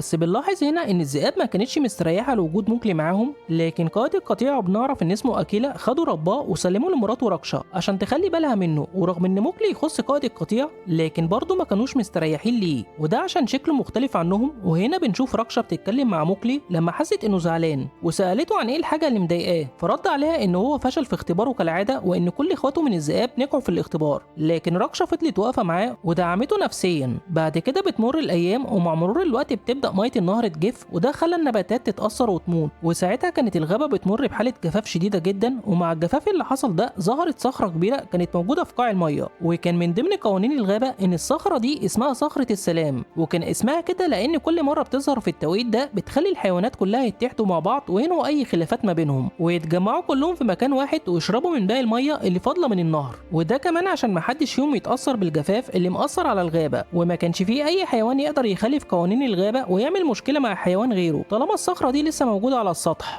بس بنلاحظ هنا ان الذئاب ما كانتش مستريحه لوجود موكلي معاهم، لكن قائد القطيع وبنعرف ان اسمه اكيلا خدوا رباه وسلموه لمراته راكشا عشان تخلي بالها منه. ورغم ان موكلي يخص قائد القطيع لكن برضه ما كانوش مستريحين ليه، وده عشان شكله مختلف عنهم. وهنا بنشوف راكشا بتتكلم مع موكلي لما حست انه زعلان، وسالته عن ايه الحاجة اللي مضايقاه، فرد عليها ان هو فشل في اختباره كالعادة وان كل اخواته من الذئاب نجحوا في الاختبار، لكن راكشا فضلت واقفة معاه ودعمته نفسيا. بعد كده بتمر الايام، ومع مرور الوقت بتبدا مية النهر تجف، وده خلى النباتات تتاثر وتموت. وساعتها كانت الغابة بتمر بحاله جفاف شديدة جدا، ومع الجفاف اللي حصل ده ظهرت صخرة كبيرة كانت موجودة في قاع المية، وكان من ضمن قوانين الغابة ان الصخرة دي اسمها صخرة السلام، وكان اسمها كده لان كل مرة بتظهر في التوقيت ده بتخلي الحيوانات كلها يتحدوا مع بعض وينهوا اي خلافات ما بينهم، ويتجمعوا كلهم في مكان واحد ويشربوا من باقي المية اللي فاضلة من النهر. وده كمان عشان محدش فيهم يتاثر بالجفاف اللي مأثر على الغابة، وما كانش فيه اي حيوان يقدر يخالف قوانين الغابة ويعمل مشكلة مع حيوان غيره طالما الصخرة دي لسه موجودة على السطح.